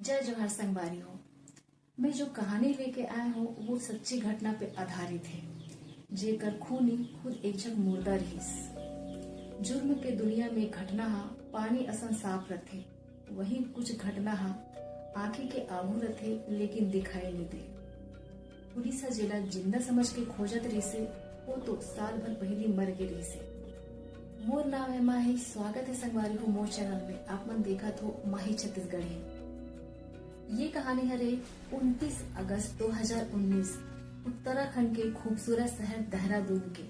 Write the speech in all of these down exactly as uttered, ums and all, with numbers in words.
जय जोहार संगवारी हो। मैं जो कहानी लेके आए हूँ वो सच्ची घटना पे आधारित है, जेकर खूनी खुद एक झक मुर्दा रहिस। जुर्म के दुनिया में घटना हा पानी असन साफ रथे, वही कुछ घटना हा आँखी के आगू रथे लेकिन दिखाई नहीं दे। पुलिस ह जेला जिंदा समझ के खोजत रहिसे, वो तो साल भर पहिली मर गे रहिसे। मोर नाम एमा है, स्वागत है संगवारी हो मोर चैनल में। आप मन देखत हो माही छत्तीसगढ़ी। ये कहानी हरे उनतीस अगस्त दो हज़ार उन्नीस, उत्तराखंड के खूबसूरत शहर देहरादून के।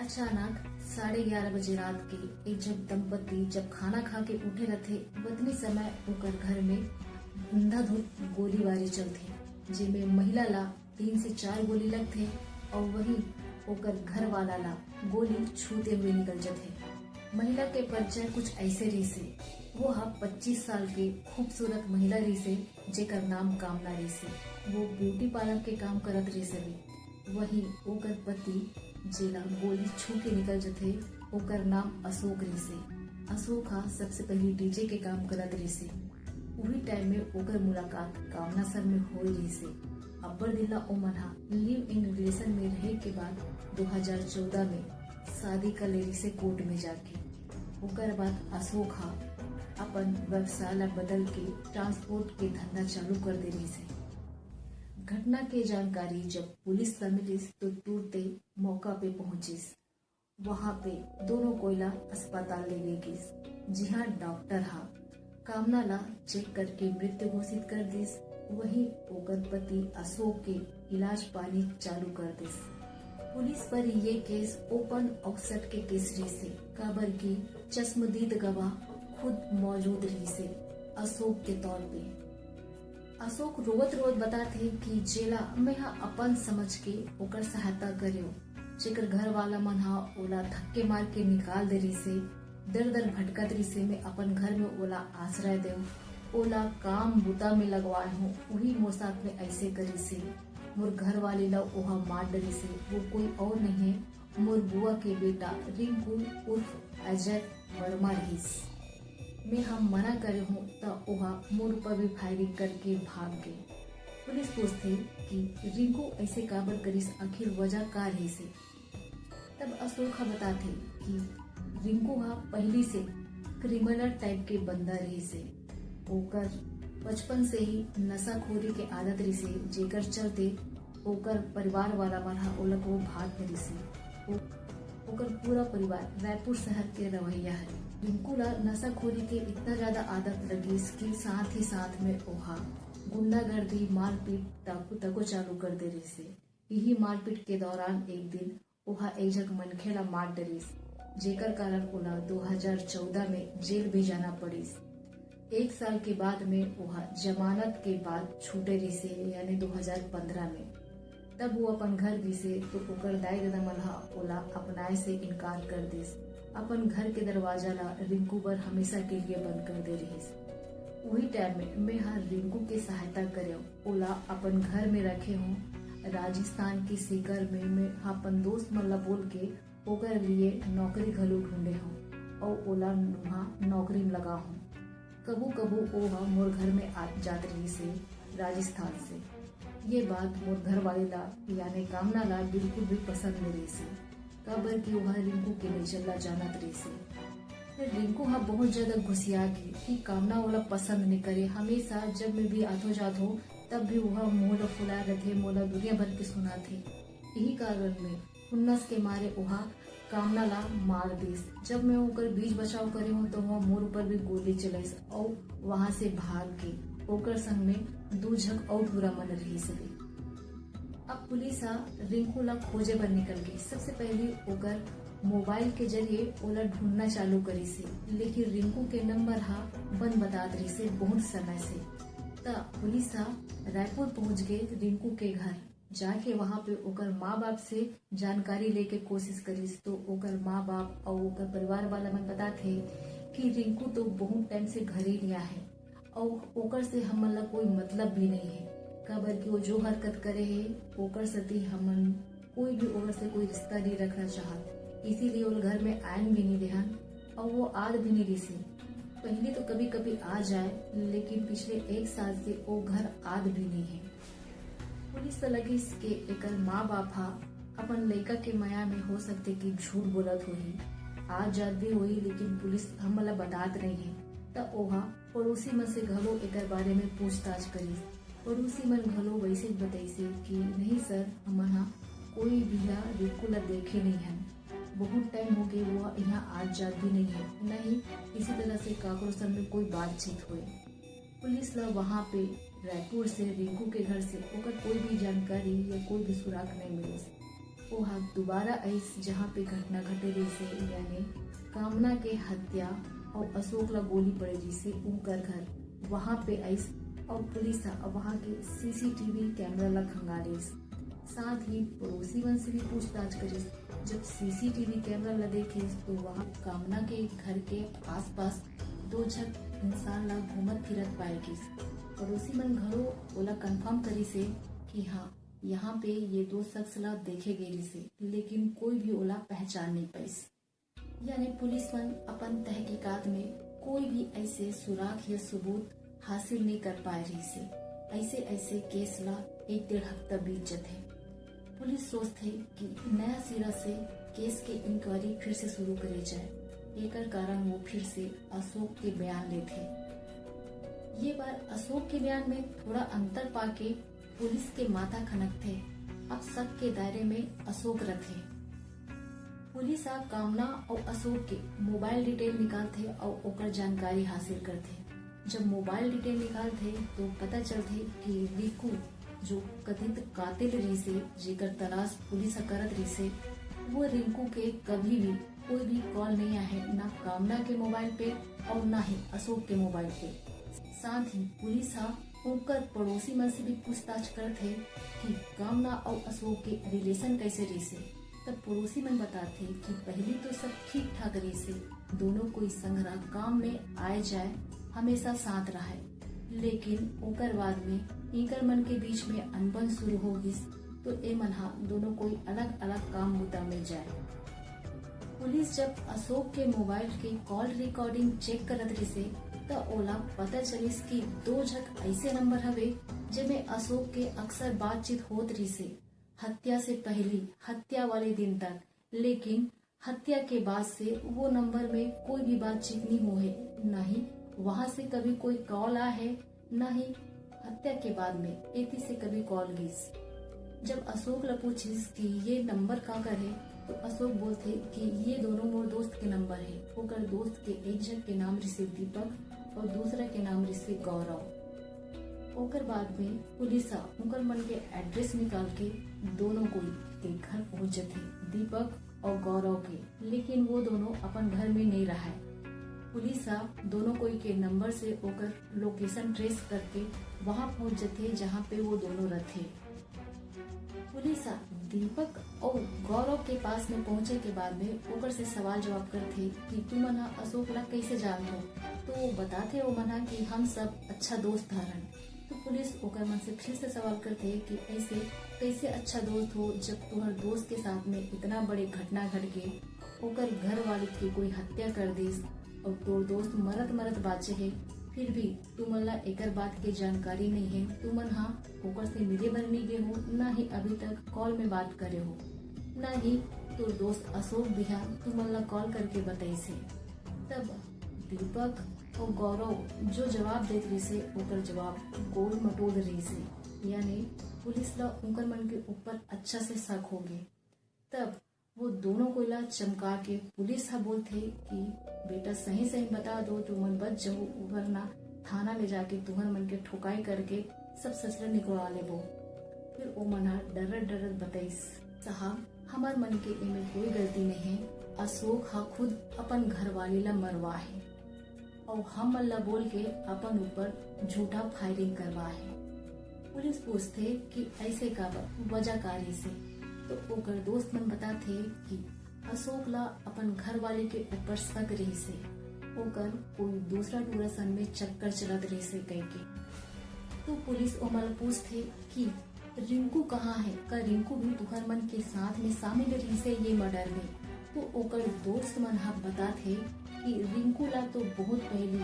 अचानक साढ़े ग्यारह बजे रात के एक जब दंपति जब खाना खा के उठे रथे, वतनी समय ओकर घर में अंधाधुंध गोलीबारी चलथे, जेमे महिला ला तीन से चार गोली लगथे और वही ओकर घर वाला ला गोली छूते हुए निकल जथे। महिला के परिचय कुछ ऐसे रहिसे, वो ह पच्चीस साल के खूबसूरत महिला रहिसे, जेकर नाम कामना रहिसे। वो ब्यूटी पार्लर के काम करत रहिसे। वही ओकर पति, जेला गोली छू के निकल जथे, ओकर नाम अशोक रहिसे। अशोक ह सबसे पहली डीजे के काम करत रहिसे। उही टाइम में ओकर मुलाकात कामना सर में होए रहिसे। अब्बड़ दिन ला ओमन ह लिव इन रिलेशन में रहे के बाद दो हज़ार चौदह में शादी कर ले रहिसे कोर्ट में जाके। ओकर बाद अशोक ह अपन व्यवसाय ला बदल के ट्रांसपोर्ट के धंधा चालू कर दे रहिसे। घटना के जानकारी जब पुलिस ला मिलिस तो तुरते मौका पे पहुंचिस। वहां पे दोनों कोई ला अस्पताल ले गे गिस, जिहां डॉक्टर हा कामना ला चेक करके मृत घोषित कर दिस। वही ओकर पति अशोक के इलाज पानी चालू कर दिस। पुलिस पर ये केस ओपन अउ सट के केस रहिसे, काबर कि चश्मदीद गवाह खुद मौजूद रहिसे अशोक के तौर पे। अशोक रोवत रोवत बताथे कि जेला मैं ह अपन समझ के ओकर सहायता करेव, जेकर घर वाला मन ह ओला धक्के मार के निकाल दे रहिसे, दर दर भटकत रहिसे, मैं अपन घर में ओला आश्रय देव, ओला काम बुता में लगवाए हूँ, उही मोर साथ में ऐसे करिसे। मोर घर वाले ला ओहा मार डरिसे, वो कोई और नहीं है, मोर बुआ के बेटा रिंकू उर्फ अजय वर्मा रहिस। मैं हम मना करे हूँ त ओहा मोर ऊपर भी फायरिंग करके भाग गए। पुलिस पूछथे कि रिंकू ऐसे काबर करिस, आखिर वजह का रहिसे? तब अशोक ह बताथे कि रिंकू ह पहिली से क्रिमिनल टाइप के बंदा रहिसे। ओकर बचपन से ही नशाखोरी के आदत रहिसे, जेकर चलते ओकर परिवार वाला मन ह ओला को भाग मिलिसे। ओ-, ओकर पूरा परिवार रायपुर शहर के रहवइया हरे। रिंकू ला नशाखोरी के इतना ज्यादा आदत लगिस कि साथ ही साथ में ओहा गुंडागर्दी, मारपीट, डाकू तको चालू कर दे रहिसे। यही मारपीट के दौरान एक दिन ओहा एक झक मनखे ला मार डरिस, जेकर कारण ओला दो हज़ार चौदह में जेल भी जाना पड़िस। एक साल के बाद में ओहा जमानत के बाद छूटे रहिसे, यानी दो हज़ार पन्द्रह में। तब वो अपन घर गिसे तो ओकर दाई ददा मन ह ओला अपनाए से इनकार कर दिस। अपन घर के दरवाजा ला रिंकू बर हमेशा के लिए बंद कर दे रहिस। उही टाइम में मैं ह रिंकू के सहायता करेव, ओला अपन घर में रखे हूँ। राजस्थान के सीकर में मैं अपन दोस्त मन ला बोल के ओकर लिए नौकरी घलो ढूंढे हूँ और ओला उहाँ नौकरी में लगा हूँ। कभू कभू ओ ह मोर घर में आ जात रहिसे राजस्थान से। ये बात मोर घर वाले ला यानी कामना ला बिल्कुल भी पसंद नहीं रहिसे, काबर कि ओह रिंकू के नेचर ला जानत रहिसे। फिर रिंकू ह बहुत ज्यादा गुस्सिया गे कि कामना ओला पसंद नहीं करे। हमेशा जब मैं भी आथो जाथो तब भी ओह मुंह ला फुलाए रथे, मोला दुनिया भर के सुनाथे। यही कारण में खुन्नस के मारे ओह कामना ला मार दिस। जब मैं ओकर बीच बचाव करे हूँ तो ओह मोर ऊपर भी गोली चलाइस और वहां से भाग के ओकर संग में दू झक और बुरा मन रहिस हवे। अब पुलिस ह रिंकू ला खोजे बर निकल गई। सबसे पहले ओकर मोबाइल के जरिए ओला ढूंढना चालू करिस हे, लेकिन रिंकू के नंबर ह बंद बतात रहिस हे बहुत समय से। त पुलिस ह रायपुर पहुंच गए रिंकू के घर। जाके वहां पे ओकर माँ बाप से जानकारी लेके कोशिश करिस, तो ओकर माँ बाप और ओकर परिवार वाला मन बताथे कि रिंकू तो बहुत टाइम से घरे नहीं आहे और ओकर से हमन ला कोई मतलब भी नहीं है, काबर कि वो जो हरकत करे हे, ओकर सेती हमन कोई भी ओकर से कोई रिश्ता नहीं रखना चाहत, इसीलिए वो घर में आयन भी नहीं देहन और वो आद भी नहीं रिसे। पहली तो कभी कभी आ जाए, लेकिन पिछले एक साल से वो घर आत भी नहीं है। पुलिस ल लगिस के एकर माँ बाप हा अपन लइका के मया में हो सकथे कि झूठ बोलत होही, आत जात भी होही, लेकिन पुलिस हमन ला बतात नहीं है। त ओहा पड़ोसी मन से घलो एकर बारे में पूछताछ करिस। पड़ोसी मन घलो वैसे ही बताइसे कि नहीं सर, हमन हा कोई भी ला रिंकू ला देखे नहीं हन, बहुत टाइम हो गए, वो यहाँ आत जात भी नहीं है, न ही किसी तरह से काकरो संग में कोई बातचीत हुए। पुलिस ला वहाँ पे रायपुर से रिंकू के घर से ओकर कोई भी जानकारी या कोई भी सुराग नहीं मिलिस। वो हा दोबारा आइस, जहाँ पे घटना घटे रहिसे, यानी कामना के हत्या और अशोक ला गोली पड़े रहिसे, उनकर घर, वहाँ पे आइस और पुलिस हा वहाँ के सीसीटीवी कैमरा ला खंगारिस। साथ ही पड़ोसी मन से भी पूछताछ करिस। जब सीसीटीवी कैमरा ला देखिस, तो वहाँ कामना के घर के आसपास दो झक इंसान ला घूमत फिरत पाए गिस। पड़ोसी मन घलो ओला कंफर्म करिसे कि हाँ, यहाँ पे ये दो शख्स ला देखे गे रिसे, लेकिन कोई भी ओला पहचान नहीं पाइस। यानी पुलिस मन अपन तहकीकात में कोई भी ऐसे सुराग या सबूत हासिल नहीं कर पाए रहिसे। ऐसे ऐसे केस ला एक डेढ़ हफ्ता बीत जथे। पुलिस सोचथे कि नया सिरा से केस के इंक्वायरी फिर से शुरू करे जाए। एकर कारण वो फिर से अशोक के बयान लेथे। ये बार अशोक के बयान में थोड़ा अंतर पाके पुलिस के माथा खनकथे। अब शक के दायरे में अशोक रथे। पुलिस आ कामना और अशोक के मोबाइल डिटेल निकालथे और ओकर जानकारी हासिल करथे। जब मोबाइल डिटेल निकालथे, तो पता चलथे कि रिंकू, जो कथित कातिल रिसे, जेकर तलाश पुलिस ह करत रिसे, वो रिंकू के कभी भी कोई भी कॉल नहीं आए, ना कामना के मोबाइल पे और ना ही अशोक के मोबाइल पे। साथ ही पुलिस हा उनकर पड़ोसी मन से भी पूछताछ करत हे कि कामना और अशोक के रिलेशन कैसे रिसे। तब पड़ोसी मन बताथे कि पहली तो सब ठीक ठाक रिसे, दोनों कोई संघरा काम में आए जाए, हमेशा साथ रहे, लेकिन ओकर बाद में इनकर मन के बीच में अनबन शुरू हो गिस, तो ए मन हा दोनों कोई अलग-अलग काम मुद्दा में जाए। पुलिस जब अशोक के मोबाइल के कॉल रिकॉर्डिंग चेक करत रिसे, त ओला पता चलिस कि दो झक ऐसे नंबर हवे, जेमे अशोक के अक्सर बातचीत होत रिसे, हत्या से पहली, हत्या वाले दिन तक। लेकिन हत्या के बाद से वो नंबर में कोई भी बातचीत नहीं हुए, ना ही वहां से कभी कोई कॉल आए है, ना ही हत्या के बाद में एती से कभी कॉल गिस। जब अशोक ला पूछिस कि ये नंबर काकर है, तो अशोक बोलथे कि ये दोनों मोर दोस्त के नंबर है। ओकर दोस्त के एक झन के नाम रिसे दीपक और दूसरा के नाम रिसे गौरव। ओकर बाद में पुलिस ह उनकर मन के एड्रेस निकाल के दोनों कोई के घर पहुंच जथे, दीपक और गौरव के। लेकिन वो दोनों अपन घर में नहीं रहे। पुलिस ह दोनों कोई के नंबर से ओकर लोकेशन ट्रेस करके वहां पहुंच जथे, जहां पे वो दोनों रहथे। पुलिस ह दीपक और गौरव के पास में पहुंचे के बाद में ओकर से सवाल जवाब करथे कि तुमन ह अशोक ला कैसे जानत हो? तो वो बताथे ओमन ह कि हम सब अच्छा दोस्त हरन। तो पुलिस ओकर मन से फिर से सवाल करथे कि ऐसे कैसे अच्छा दोस्त हो, जब तुहर दोस्त के साथ में इतना बड़े घटना घट गे, ओकर घर वाले के कोई हत्या कर दिस और तोर दोस्त मरत मरत बाचे हे, फिर भी तुमन ला एकर बात के जानकारी नहीं है। तुमन हा ओकर से मिले बर नहीं गे हो, ना ही अभी तक कॉल में बात करे हो, ना ही तोर दोस्त अशोक भी हा तुमन ला कॉल करके बताइस हे। तब दीपक और गौरव जो जवाब देत रहिसे, ओकर जवाब गोल मटोल रहिसे, यानी पुलिस ला उनकर मन के ऊपर अच्छा से शक हो गे। तब वो दोनों कोई ला चमका के पुलिस ह बोलथे कि बेटा, सही सही बता दो, तुमन बच जाहू, वरना थाना ले जाके तुहर मन के ठोकाई करके सब सच ल निकलवा लेबो। फिर ओमन ह डरत डरत बताइस, साहब, हमर मन के एमे कोई गलती नहीं है, अशोक ह खुद अपन घरवाली ला मरवा है और हमन ला बोल के अपन ऊपर झूठा फायरिंग करवा है। पुलिस पूछथे कि ऐसे काबर, वजह का रहिसे? तो ओकर दोस्त मन बताथे कि अशोक ला अपन घरवाली के ऊपर शक रहिसे, ओकर कोई दूसरा टूरा संग में चक्कर चलत रहिसे कहिके। तो पुलिस ओमन ला पूछथे कि रिंकू कहाँ है? का रिंकू भी तुहर मन के साथ में शामिल रहिसे ये मर्डर में? तो ओकर दोस्त मन ह बताथे कि कि रिंकू ला तो बहुत पहली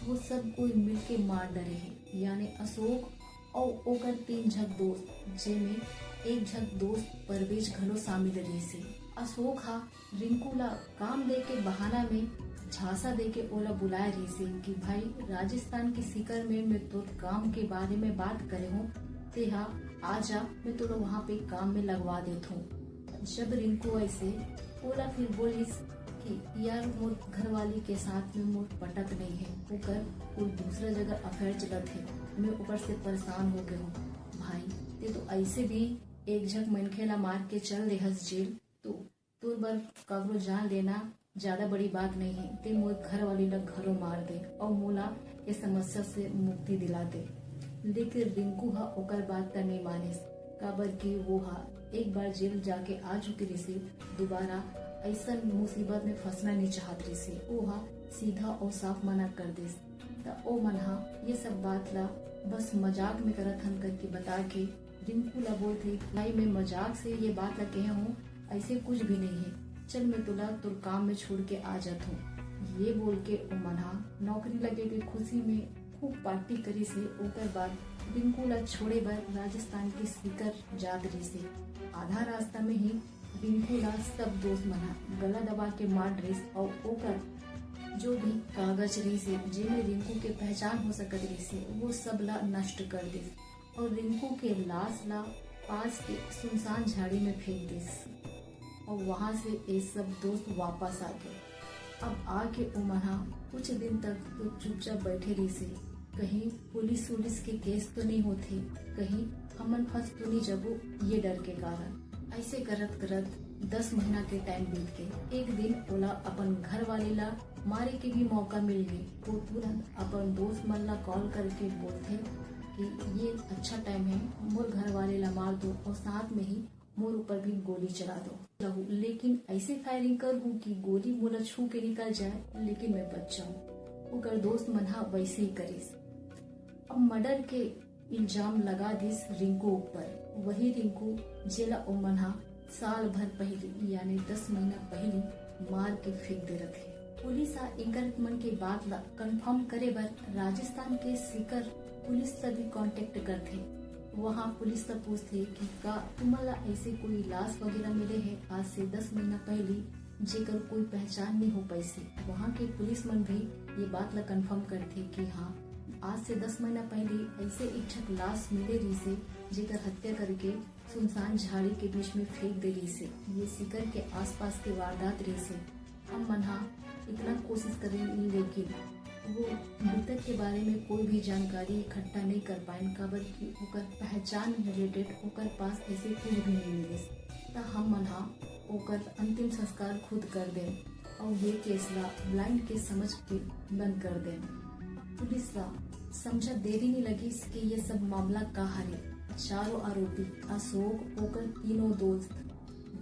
वो सब कोई मिलके मार डरे हे, यानी अशोक अउ ओकर तीन झक दोस्त, जेमे एक झक दोस्त परवेज घलो शामिल रहिस हे। अशोक हा रिंकू ला काम दे के बहाना में झांसा दे के ओला बुलाए रहिस हे कि भाई, राजस्थान के सीकर में मैं तोर काम के बारे में बात करे हूँ, तेहा आ जा, मैं तोला वहाँ पे काम में लगवा देत हूँ। जब रिंकू ऐसे ओला फिर बोलिस कि यार, मोर घरवाली के साथ में मोर पटत नहीं है, ओकर कोई दूसरा जगह अफेयर चलत है, मैं ओकर से परेशान हो गए हूँ। भाई, ते तो ऐसे भी एक झक मनखे ला मार के चल देहस जेल, तो तोर बर काकरो जान लेना ज्यादा बड़ी बात नहीं है। ते मोर घरवाली ला घरो मार दे अउ मोला ये समस्या से मुक्ति दिला दे। लेकिन रिंकू हा ओकर बात ला नहीं मानिस, काबर कि वो हा एक बार जेल जाके आ चुके रिसे, दोबारा ऐसन मुसीबत में फंसना नहीं चाहत रिसे। वो हा सीधा और साफ मना कर दिस। त ओ मन हा ये सब बात ला बस मजाक में करत हन करके बता के रिंकू ला बोलथे कि भाई, मैं मजाक से ये बात ला कहे हूँ, ऐसे कुछ भी नहीं है। चल, मैं तोला तोर काम में छोड़ के आ जात हूँ। ये बोल के ओ मन हा नौकरी लगे के खुशी में खूब पार्टी करिस हे। ओकर बाद रिंकू ला छोड़े बर राजस्थान के सीकर जात रिस हे। आधा रास्ता में ही रिंकू ला सब दोस्त मन हा गला दबा के मार डरिस अउ ओकर जो भी कागज रिस हे, जेमे रिंकू के पहचान हो सकत रिस हे, वो सब ला नष्ट कर दिस अउ रिंकू के लाश ला पास के सुनसान झाड़ी में फेंक दिस। अउ वहां से ये सब दोस्त वापस आ गए। अब आके ओ मन हा कुछ दिन तक तो चुपचाप बैठे रहिस हे। कहीं पुलिस उलिस के केस तो नहीं होथे, कहीं हमन फंस तो नहीं जबो, ये डर के कारण। ऐसे करत करत दस महीना के टाइम बीत गए। एक दिन ओला अपन घर वाले ला मारे के भी मौका मिल गए। वो तुरंत अपन दोस्त मन ला कॉल करके बोलथे कि ये अच्छा टाइम है, मोर घर वाले ला मार दो और साथ में ही मोर ऊपर भी गोली चला दो। रहू, लेकिन ऐसे फायरिंग करहूँ कि गोली मोला छू के निकल जाए, लेकिन मैं बच जाऊँ। ओकर दोस्त मन हा वैसे ही करिस। अब मर्डर के इल्जाम लगा दिस रिंकू ऊपर। वही रिंकू, जेला ओ मन हा साल भर पहली, यानी दस महीना पहली मार के फेंक दे रथे। पुलिस हा इंकर मन के बात ला कंफर्म करे बर राजस्थान के सीकर पुलिस ला भी कॉन्टेक्ट करथे। वहाँ पुलिस ला पूछथे कि का तुमन ला ऐसे कोई लाश वगैरह मिले है आज से दस महीना पहली, जेकर कोई पहचान नहीं हो पाइसे। वहाँ के पुलिस मन भी ये बात ला कंफर्म करथे कि हाँ, आज से दस महीना पहली ऐसे एक ठक लाश मिले रहिसे, जेकर हत्या करके सुनसान झाड़ी के बीच में फेंक दे रहिसे। ये सीकर के आसपास के वारदात रहिसे। हम मन हा इतना कोशिश करेन, लेकिन वो मृतक के बारे में कोई भी जानकारी इकट्ठा नहीं कर पाएन, काबर कि ओकर पहचान रिलेटेड ओकर पास ऐसे कुछ भी नहीं मिलिस। त हम मन हा ओकर अंतिम संस्कार खुद कर देन अउ ये केस ला ब्लाइंड केस समझ के बंद कर देन। पुलिस ला समझा देरी नहीं लगिस कि ये सब मामला का हरे। चारों आरोपी अशोक, ओकर तीनों दोस्त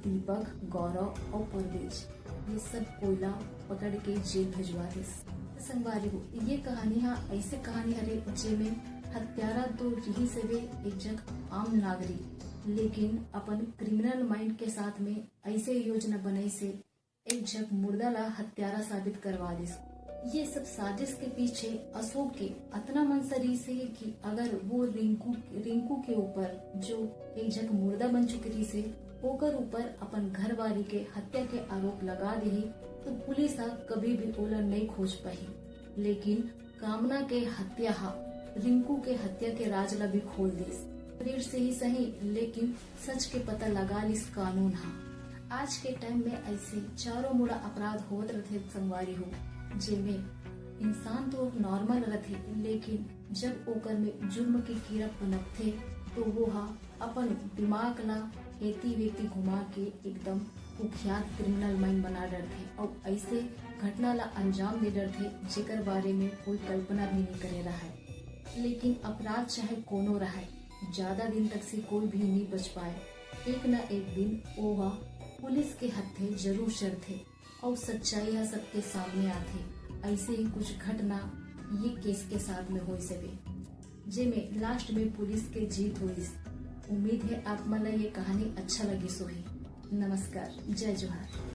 दीपक, गौरव और परवेज, ये सब कोई ला पकड़ के जेल भिजवा दिस। संगवारी हो, ये कहानी हा ऐसे कहानी हरे, जेमे हत्यारा तो रहिस हवे एक जग आम नागरिक, लेकिन अपन क्रिमिनल माइंड के साथ में ऐसे योजना बनाइस हे, एक जग मुर्दा ला हत्यारा साबित करवा दिस। ये सब साजिश के पीछे अशोक के अतना मंशा रहिस हे कि अगर वो रिंकू, रिंकू के ऊपर, जो एक जग मुर्दा बन चुके रहिस हे, ओकर ऊपर अपन घरवाली के हत्या के आरोप लगा देही, तो पुलिस हा कभी भी ओला नहीं खोज पाही। लेकिन कामना के हत्या हा रिंकू के हत्या के राज ला भी खोल दिस। शरीर से ही सही, लेकिन सच के पता लगा लिस कानून हा। आज के टाइम में ऐसे चारों मुड़ा अपराध होत रथे संगवारी हो, जेमे इंसान तो नॉर्मल रथे, लेकिन जब ओकर में जुर्म के कीड़ा पनपथे, तो वो हा अपन दिमाग ला एती वेती घुमा के एकदम कुख्यात क्रिमिनल माइंड बना डरथे अउ ऐसे घटना ला अंजाम दे डरथे, जेकर बारे में कोई कल्पना भी नहीं करे रहय। लेकिन अपराध चाहे कोनो रहय, ज्यादा दिन तक से कोई भी नहीं बच पाए। एक ना एक दिन ओहा पुलिस के हत्थे जरूर चढ़थे अउ सच्चाई ह सबके सामने आथे। ऐसे ही कुछ घटना ये केस के साथ में होइस हवे, जेमे लास्ट में पुलिस के जीत होइस। उम्मीद है आप मन ला ये कहानी अच्छा लगिस होही। नमस्कार, जय जोहार।